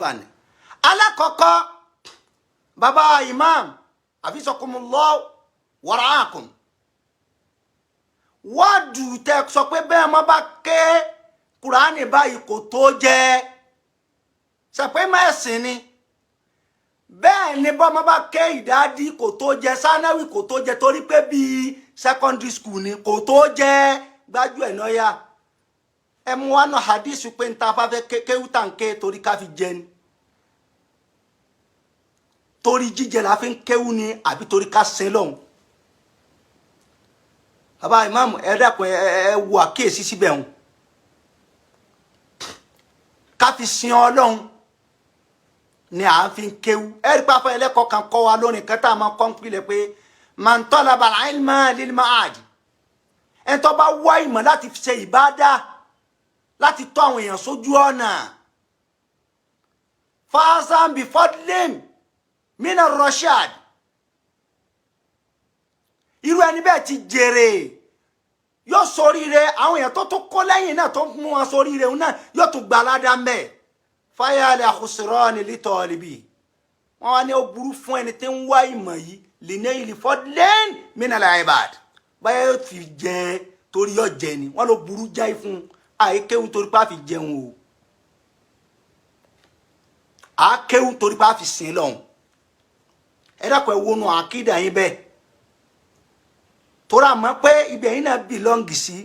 Bani. Alákọ̀ọ́kọ́, bàbá imam afisakumullah waraakum, wọ́ọ̀dù tẹ sọ pé bẹ́ẹ̀ má bá ké Kùránì báyìí kò tó jẹ́ sẹpẹ́ mẹ́sìn ni. Bẹ́ẹ̀ ni bọ́ má bá ké ìdádí kò tó jẹ́, sánáwì kò tó jẹ́, torí pé bíi secondary school ni kò tó jẹ́ gbájú ẹ̀ náà yá. Ẹ mú wa náà hadith pé n ta bá fẹ́ kéwú tà ń ké torí ká fi jẹ ni, torí jíjẹ la fi ń kéwú ni, àbí torí ká sin lọ́hùn? Bàbá ìmáàmù, ẹ dákun, ẹ wo àkíyèsí síbẹ̀ hùn. Ká fi sin Ọlọ́hun ni à ń fi kéwú. Ẹ rí pápá ẹlẹ́kọ̀ọ́ kan kọ́ wa lónìí kẹta máa kọ́ ń pilẹ̀ pé man talaba al-ilma lil ma'ad, ẹ̀ tó bá wá ìmọ̀ láti fi ṣe ìbádà, láti tọ́ àwọn èèyàn sójú ọ̀nà, fazan bi fadlin mina rashad, irú ẹni bẹ́ẹ̀ ti jèrè, yóò ṣoríire. Àwọn èèyàn tó tún kó lẹ́yìn náà tó mú wọn ṣoríire náà yóò tún gba aládàá mbẹ́. Fáyàlẹ̀ àkùsìrọ́ọ̀nì lítọ̀ọ̀lìbì, wọ́n wá ní ó burú fún ẹni tí ń wá ìmọ̀ yìí lìnà fadlin mina al-ibad, báyọ̀ yóò fi jẹ torí yóò jẹ ni. Wọ́n ló burú jáì fún àìkéwù torí pé a fi jẹun o, àkéwù torí pé a fi sìn lọ́hùn. Ẹ dákun, ẹ wọnú àkídà yín bẹ́ẹ̀, torí àmọ́ pé ibẹ̀ yín náà belong sí.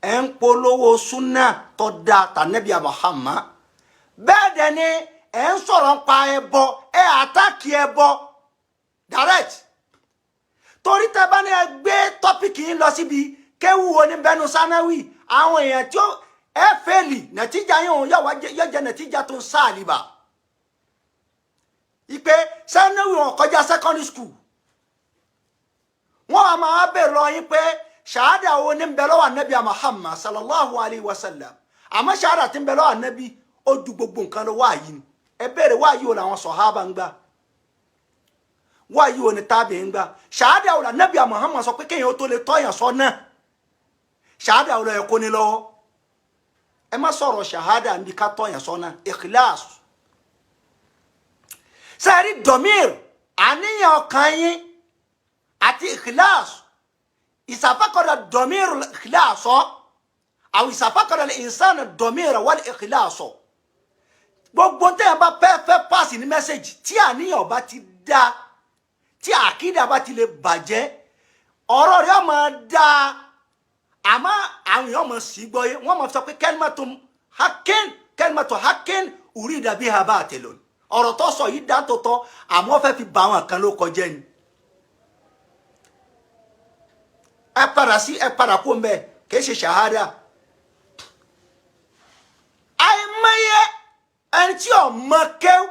Ẹ̀ ń polówó súnà tó da tànẹ́bíà Muhammad, bẹ́ẹ̀ dẹ̀ ni ẹ̀ ń sọ̀rọ̀ pa ẹbọ, ẹ̀ attack ẹbọ direct. Torí tẹ́ bá ní ẹ gbé topic yín lọ síbi kéwù oníbẹnu sanáwì, àwọn èèyàn tí ó ẹ fail, nàtíjà yín òun yóò jẹ nàtíjà tó ń sáàlìbà ipe sanáwì wọn kọjá secondary school. Wọn a máa bèèrè lọ yín pé ṣahada wo ní bẹ lọ́wọ́ anabi Muhammad sallallahu alayhi wa sallam? Àmọ́ ṣahada tí ń bẹ lọ́wọ́ anabi ó ju gbogbo nǹkan lọ. Wáyé ni ẹ bèèrè, wáyé wo làwọn sọ̀hábà ń gbà? Wáyé wo ni tábì ń gbà? Ṣahada wo anabi Muhammad sọ pé kéèyàn tó lè tọ́yàn sọ náà? Ṣahada wo ló yẹ kó ní lọ́wọ́? Ẹ má sọ̀rọ̀ ṣahada níbi ká tọ́yàn sọ náà. Ikhlas sẹ́ẹ̀rí dọ̀mír, àníyàn ọkàn yín àti ikhlas. Ìsàfàkọ̀dọ̀ dọ̀mír ikhlas àwọn ìsàfàkọ̀dọ̀ ìsàn dọ̀mír wal ikhlas. Gbogbo tẹ́yàn bá fẹ́ fẹ́ pass ní message, tí àníyàn bá ti dá, tí àkídà bá ti lè bàjẹ́, ọ̀rọ̀ rẹ̀ ó máa dá, àmọ́ àwọn èèyàn máa sì gbọ́ yé. Wọ́n máa sọ pé kalimatu haqqin, kalimatu haqqin urida biha batilun. Ọ̀rọ̀ tó sọ yìí dá tó tọ́, àmọ́ fẹ́ fi bà àwọn kan ló kọjá ni. Ẹ padà sí, ẹ padà kó mbẹ, kìí ṣe ṣàhádà. Àìmọye ẹni tí ò mọ kéw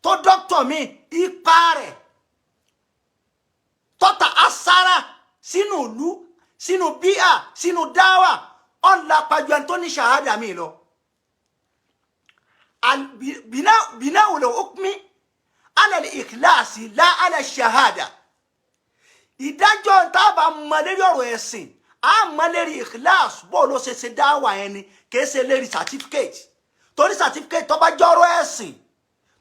tó dókítà mi, ipa rẹ̀ tọ́ta asára sínú ìlú, sínú bíà, sínú dáwà, ọ̀làpàjù ẹni tó ní ṣàhádà mi lọ. Bìnà wòlò hukmi ala al-ikhlasi la ala shahada. Ìdájọ́ tá a bá mọ lérí ọ̀rọ̀ ẹ̀sìn, a mọ lérí ikhlas, bó ló ṣe ṣe dáwà ẹni, kìí ṣe lérí certificate. Torí certificate, tó bá jọ́rọ̀ ẹ̀sìn,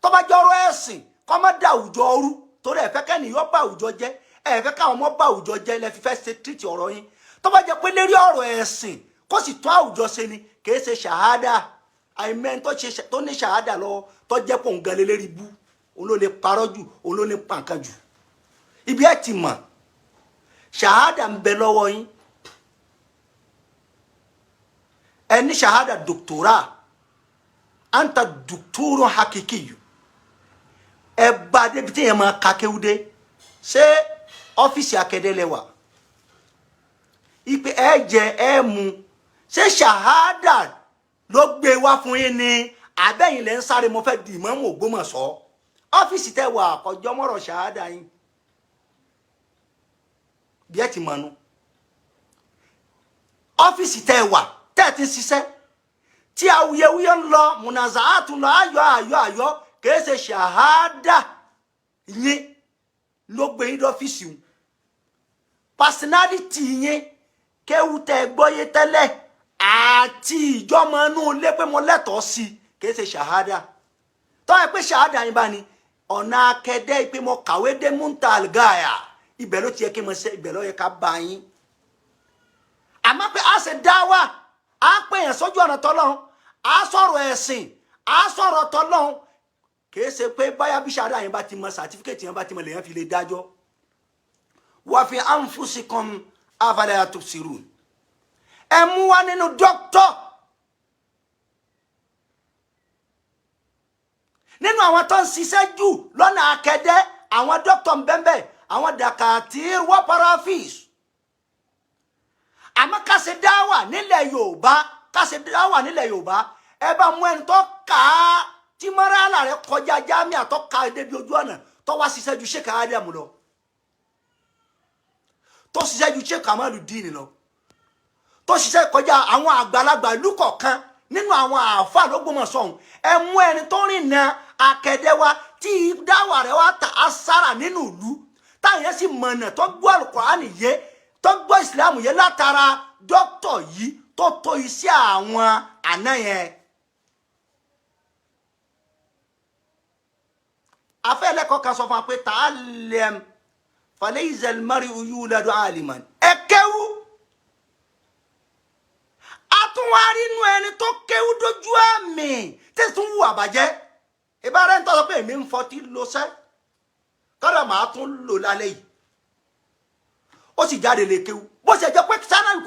tó bá jọ́rọ̀ ẹ̀sìn, kó má da àwùjọ rú. Torí ẹ̀fẹ́ kẹ́ni yọ bá àwùjọ jẹ́, ẹ̀fẹ́ káwọn ọmọ bá àwùjọ jẹ́ lẹ́ fi fẹ́ ṣe tírìtì ọ̀rọ̀ yín. Tó bá jẹ́ pé lérí ọ̀rọ̀ ẹ̀sìn kó sì tún àwùjọ ṣe ni, kìí ṣe ṣàhádà. Àìmẹ́ tó ní ṣàhádà lọ́wọ́ tó jẹ́ pò ń gan lérí bú, òun ló lè parọ́ jù, òun ló lè pa nǹkan jù. Ibi ẹ̀ ti mọ̀ ṣàhádà ń bẹ lọ́wọ́ yín, ẹ ní ṣàhádà dòkítọ́rà, anta dòkítọ́rù hakikiyu, ẹ bá débi tí yẹn máa ka kéwúdé. Ṣé ọ́fíìsì akẹ́dẹ́ lẹ́wà ipe ẹ jẹ ẹ mu? Ṣé ṣàhádà ló gbé wá fún yín ni, àbẹ́yìn lẹ́ ń sáré mo fẹ́ di ìmáàmù Ògbómọ̀ṣọ́? Ọ́fíìsì tẹ wà kọjọ́ mọ́rọ̀ ṣàhádà yín bí ẹ ti mọ̀ nu. Ọ́fíìsì tẹ wà tẹ́ ẹ ti ń ṣiṣẹ́ tí awuyewuye ń lọ, munazaatu lọ, ayọ̀ ayọ̀ ayọ̀, kìí ṣe ṣàhádà yín ló gbé yín lọ́fíìsì wọn. Personality yín, kéwú tẹ gbọ́yé tẹ́lẹ̀ àti ìjọmọ inú ilé pé mo lẹ́tọ̀ọ́ sí i, kì í ṣe ṣàhádà. Tọ́ ẹ pé ṣàhádà yín bá ní ọ̀nà akẹ́dẹ́ pé mo kàwé dé Muntal Gaya, ibẹ̀ ló ti yẹ kí mo ṣe, ibẹ̀ ló yẹ ká bá yín. Àmọ́ pé a ṣe dáwà, a pè yẹn sójú ọ̀nà tọ́lọ́hún, a sọ̀rọ̀ ẹ̀sìn, a sọ̀rọ̀ tọ́lọ́hún, kìí ṣe pé báyà bí ṣàhádà yẹn bá ti mọ sàtífíkẹ̀tì yẹn bá ti mọ lèyàn fi lè dájọ́. Wa fi anfusikum afala tubsirun. Ẹ mú wá nínú dókítọ̀, nínú àwọn tó ń ṣiṣẹ́ jù lọ́nà akẹ́dẹ́, àwọn dókítà ń bẹ́ńbẹ́, àwọn dàkàtìr wọ́n parafis. Àmọ́ ká ṣe dáwà nílẹ̀ Yorùbá, ká ṣe dáwà nílẹ̀ Yorùbá, ẹ bá mú ẹni tó kà á tí mọ́rálà rẹ kọjá jámíà tó ka débi ojú ọ̀nà tó wá ṣiṣẹ́ ju Sheikh Adam lọ, tó ṣiṣẹ́ ju Sheikh Kamaludeen lọ, tó ṣiṣẹ́ kọjá àwọn àgbàlagbà ìlú kọ̀ọ̀kan nínú àwọn àáfàá l'Ógbómọ̀ṣọ́ ọ̀hún. Ẹ mú ẹni tó rìn na akẹ́dẹ́ wa tí dáwà rẹ̀ wá ta asára nínú ìlú, táyà yẹn sì mọ̀nà, tó gbọ́ Àlùkùránì yé, tó gbọ́ ìsìlámù yé látara dókítọ̀ yìí tó tó iṣẹ́ àwọn àná yẹn. Afẹ́lẹ́kọ̀ọ́ kan sọ fún wa pé ta'allam falaysa al-mar'u yuladu aliman. Ẹ kéwú, àtúnwárí inú ẹni tó kéwú dójú àmì tí tún wù àbàjẹ́. Ìbára ń tọ́sọ pé èmi ń fọtí lo sẹ́, kọ́dà màá tún lò lálẹ́ yìí, ó sì jáde lè kéwú. Bó ṣe jẹ́ pé sánáwì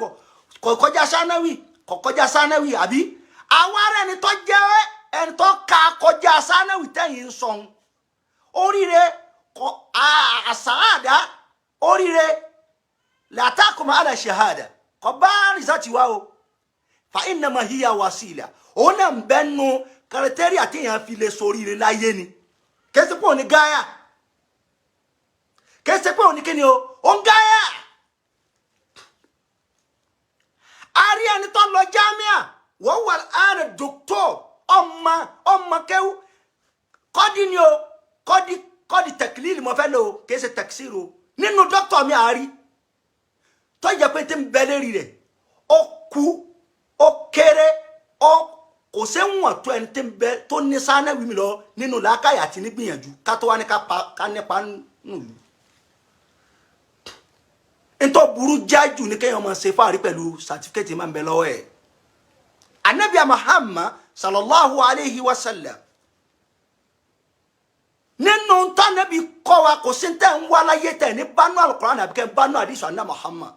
kò kọjá sánáwì, kò kọjá sánáwì, àbí àwọn ará ẹni tó jẹ́ ẹni tó ka kọjá sánáwì tẹ̀yìn ń sọ̀hún. Oríire àsáàdá, oríire làtàkùnmọ́ àlà ṣahada kò bá rìsátì wá o, fa innama hiya wasila. Òun náà ń bẹ́ nu kẹrẹtẹ́rì àtẹ̀yàn fi lè soríire láyé ni. Kẹsí pé òun ní gáyà, kẹsí pé òun ní kíni o, òun gáyà. A rí ẹni tó lọ jámíà, wọ́n wà áàrẹ dòkítọ̀, ọmọ ọmọ kẹwù kọ́dí ni o, kọ́dí kọ́dí tẹ̀kílìlì mo fẹ́ lò ó, kìí ṣe tẹ̀kísìrì o. Nínú dókítà mi àárí tó jẹ́ pé tí ń bẹ lérí rẹ̀ ó kú, ó kéré, ó kò ṣe ń wọ̀n tó ẹni tí ń bẹ tó ní sáná wí mi lọ nínú làákàyà àti nígbìyànjú ká tó wá ní ká nípa nùlù. Ntọ́ burú jájú ní kéèyàn máa ṣe fáàrí pẹ̀lú sàtífíkẹ́tì máa ń bẹ lọ́wọ́ ẹ̀. Anabi Muhammad sallallahu alayhi wa sallam, nínú ntànàbí kọ́ wa, kò sí tẹ́ ń wá láyé tẹ̀ ní bánú alukoran àbíkẹ́ bánú àdìsọ àná Muhammad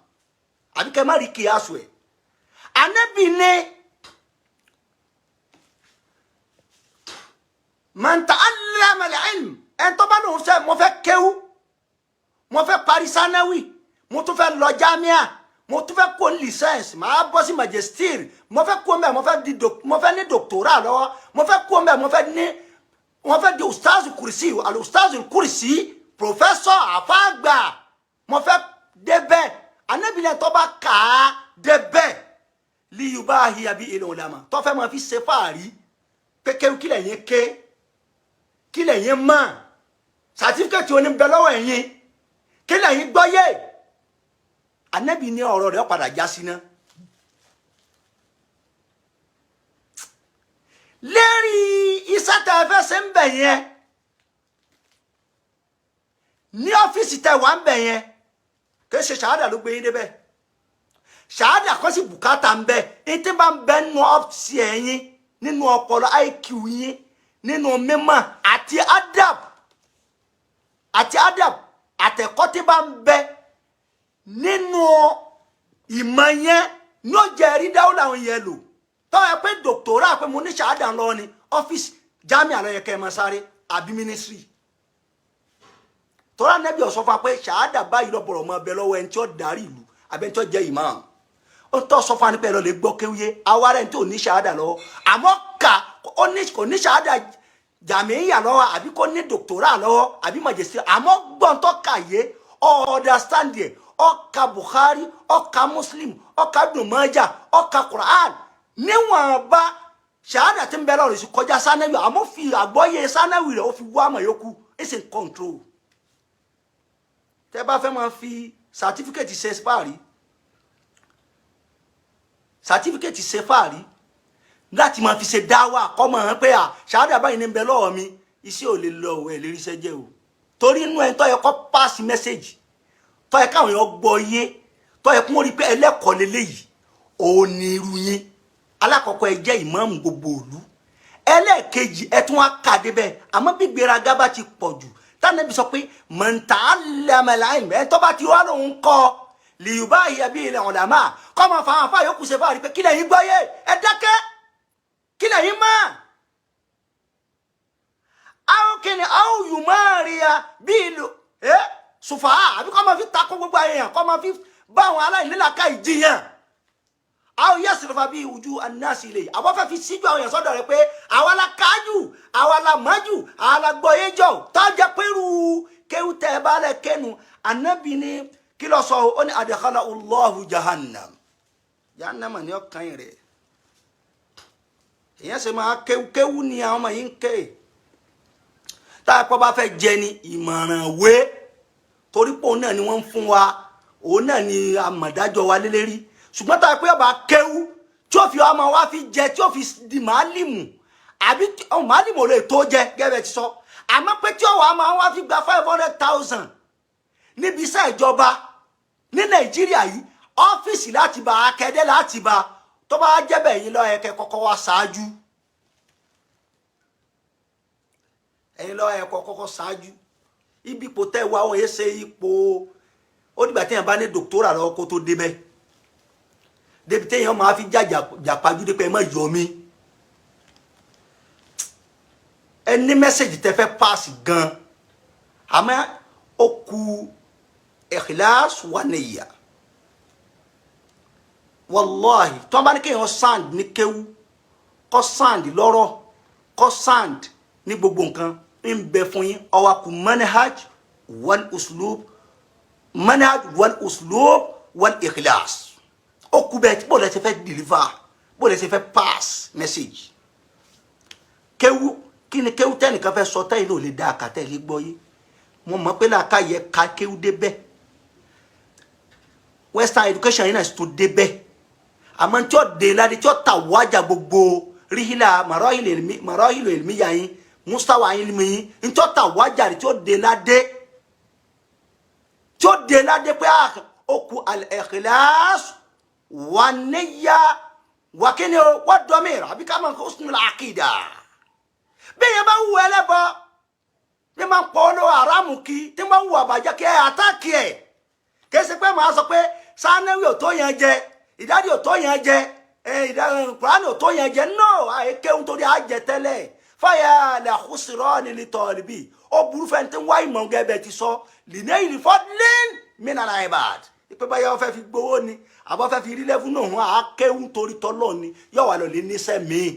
àbíkẹ́ má rí kíyàsó ẹ̀. Anabi ní man ta'allama al-ilm, ẹ̀ tó bá lóun sẹ́ mo fẹ́ kéwú, mo fẹ́ parí sanawi, mo tún fẹ́ lọ jámíà, mo tún fẹ́ kó licence, màá bọ́ sí magistère, mo fẹ́ kó mbẹ́, mo fẹ́ ní doctorat lọ́wọ́, mo fẹ́ kó mbẹ́, mo fẹ́ di ustaz kùrìsì, àlọ́ ustaz kùrìsì, professor àfáàgbà, mo fẹ́ débẹ̀. Anábìlẹ̀ tó bá kà á débẹ̀ liyubahi àbí ilẹ̀ ulama, tó fẹ́ máa fi ṣe fáàrí pé kéwú kílẹ̀ yẹn ké, kílẹ̀ yẹn mọ̀, sàtífíkẹ́tì oní bẹ lọ́wọ́ ẹ̀yin, kílẹ̀ yín gbọ́yé. Anabi ní ọ̀rọ̀ rẹ̀ padà já síná. Lérí iṣẹ́ tẹ́ ẹ fẹ́ ṣe ń bẹ̀ yẹn, ní ọ́fíìsì tẹ́ wà ń bẹ̀ yẹn, kì í ṣe ṣàádà ló gbé yín débẹ̀. Ṣàádà kọ́ sí bùkátà ń bẹ. Ètí bá ń bẹ nínú ọ́fíìsì ẹ̀yìn, nínú ọpọlọ IQ yín, nínú mímọ̀ àti adab, àti adab àtẹ̀kọ́ tí bá ń bẹ nínú ìmọ̀ yẹn ní ó jẹ́ rí dáwọ́ làwọn yẹn lò. Tọ́ ẹ pé dòkítọ́rà pé mo ní ṣàádà ń lọ ni ọ́fíìsì jámíà ló yẹ kẹ́ ẹ máa sáré àbí mínísírì. Tọ́lá nẹ́bí ọ̀sọ́ fún wa pé ṣàádà báyìí lọ bọ̀rọ̀ mọ́ ọbẹ̀ lọ́wọ́ ẹni tí ó darí ìlú àbí ẹni tí ó jẹ́ ìmáàmù. Ó tọ́ sọ fún wa ní pé ẹ lọ lè gbọ́ kéwúyé àwa rẹ̀ tí ò ní ṣàádà lọ́wọ́, àmọ́ kà ó ní kò ní ṣàádà jàmíyà lọ́wọ́ àbí kò ní dòkítọ́rà lọ́wọ́ àbí màjèsí, àmọ́ gbọ́n tó kà yé, understand yẹ, ọkà Bukhari, ọkà Muslim, ọkà Ibn Majah, ọkà Quran, níwọ̀nba ṣàádà tí ń bẹ lọ́rùn sí kọjá sanawi, àmọ́ fi àgbọ́yé sanawi rẹ̀ ó fi wá àmọ̀ yòókù, it's in control. Tẹ́ bá fẹ́ máa fi sàtífíkẹ́tì ṣe spari, Sàtífíkẹ́tì ṣe fáàrí láti máa fi ṣe dáwà kọ́mọ̀ hàn pé à ṣáádà báyìí ní bẹ lọ́wọ́ mi. Iṣẹ́ ò lè lọ òun ẹ̀ lérí iṣẹ́ jẹ́ o, torí inú ẹni tó yẹ kó pass message, tó yẹ káwọn èèyàn gbọ́ yé, tó yẹ kó rí pé ẹlẹ́kọ̀ọ́ lélẹ́yìí, òun ni irú yín. Alákọ̀ọ́kọ́, ẹ jẹ́ ìmáàmù gbogbo ìlú. Ẹlẹ́ẹ̀kejì, ẹ tún wá kà débẹ̀. Àmọ́ bí gbéraga bá ti pọ̀ jù, tánàbí sọ pé mọ̀ntà lẹ́mẹ̀láìmù ẹ tó bá ti wá lòun kọ́ lìyùbá ìyàbí ilẹ̀ ọ̀làmà kọ́ máa fa àwọn afá yòókù ṣe fáàrí pé kílẹ̀ yín gbọ́yé, ẹ dákẹ́, kílẹ̀ yín mọ̀ àwọn kìnnì àwọn yùmọ̀ rí ya bí ìlú ẹ sùfà, àbí kọ́ máa fi takò gbogbo àyàn, kọ́ máa fi bá àwọn aláìnílàkà ìjìyàn, àwọn yẹ sèrèfà bíi ojú anáàsì ilé, àwọn fẹ́ fi síjú àwọn èèyàn sọ́dọ̀ rẹ pé àwa la kájú, àwa la mọ́jú, àwa la gbọ́ yé jọ tọ́jà pẹ̀lú kéwù tẹ́ ẹ bá lẹ kẹ́nu. Ànábì ní kí ló sọ? Ó ní adkhala Allahu jahannam. Jahannam ni ọkàn rẹ̀. Èèyàn ṣe máa kéwù kéwù ni àwọn ọmọ yìí ń ké tá a pọ́ bá fẹ́ jẹ ní ìmọ̀ràn wé, torí pé òun náà ni wọ́n ń fún wa, òun náà ni àmọ̀dájọ́ wa lélẹ́rí. Ṣùgbọ́n tá a pé ọba kéwú tí ó fi ọmọ wa fi jẹ, tí ó fi di màálìmù, àbí màálìmù ò lè tó jẹ gẹ́gẹ́ ti sọ, àmọ́ pé tí ọwọ́ àmọ́ wa fi gba 500,000 níbi iṣẹ́ ìjọba ní Nàìjíríà yìí, ọ́fíìsì láti bá akẹ́dẹ́ láti bá tó bá jẹ́bẹ̀ yín lọ́ọ́ ẹ̀kẹ́ kọ́kọ́ wá ṣáájú, ẹ̀yin lọ́ọ́ ẹ̀kọ́ kọ́kọ́ ṣáájú. Ibi ipò tẹ́ wá wọ́n yé ṣe ipò ó dìgbà téèyàn bá ní dòkítọ́rà lọ́wọ́ kó tó débẹ̀, débi téèyàn máa fi jàpájú dé pé ẹ má yọ mí. Ẹ ní mẹ́sẹ̀gì tẹ́ fẹ́ paasi gan, àmọ́ ó ku ikhlas wa niyya. Wàláhì, tí wọ́n bá ní kéèyàn sand ní kéwú, kọ́ sand lọ́rọ̀, kọ́ sand ní gbogbo nǹkan ń bẹ fún yín, ó wá kù manhaj wal uslub, manhaj wal uslub wal ikhlas. Ó kú bẹ́ẹ̀. Bó lẹ ṣe fẹ́ deliver, bó lẹ ṣe fẹ́ pass message kéwú? Kí ni kéwú tẹ́nìkan fẹ́ sọ tẹ́yìn ló lè dá àkàtẹ́ lè gbọ́ yé? Mo mọ̀ pé làákà yẹ ká kéwú débẹ̀, western education yìí náà tó débẹ̀, àmọ́ tí ó dé ládé, tí ó ta wájà gbogbo ríhìlà màrọ́hìlò èlmíyà yín, mustawa yín mi yín, tí ó ta wájà tí ó dé ládé, tí ó dé ládé pé ó kú al-ikhlas wa niyya wa kíni o wa damir, àbí ká máa husnul aqida. Bí yẹn bá wù ẹlẹ́bọ, bí máa ń pọ̀ ọ́ lọ́wọ́ àràmù kí tí wọ́n wù àbàjẹ́ kí ẹ àtàkì ẹ̀, kì í ṣe pé màá sọ pé sanáwì ò tó yẹn jẹ, ìdádì ò tó yẹn jẹ, kùránì ò tó yẹn jẹ. No, àìkéhùn torí àjẹ tẹ́lẹ̀ fàyà làkúsìrọ́ ni lè tọ̀ọ̀lì bí ó burú fẹ́ tí ń wá ìmọ̀ gẹ́gẹ́ ti sọ lìnà ìlífọ́dín mìíràn ibad ìpè báyà wọ́n fẹ́ fi gbowó ni àbọ̀ fẹ́ fi rí lẹ́fún náà hàn. Àkéhùn torí tọ́lọ́ ni yóò wà lọ́lẹ́ níṣẹ́ míì.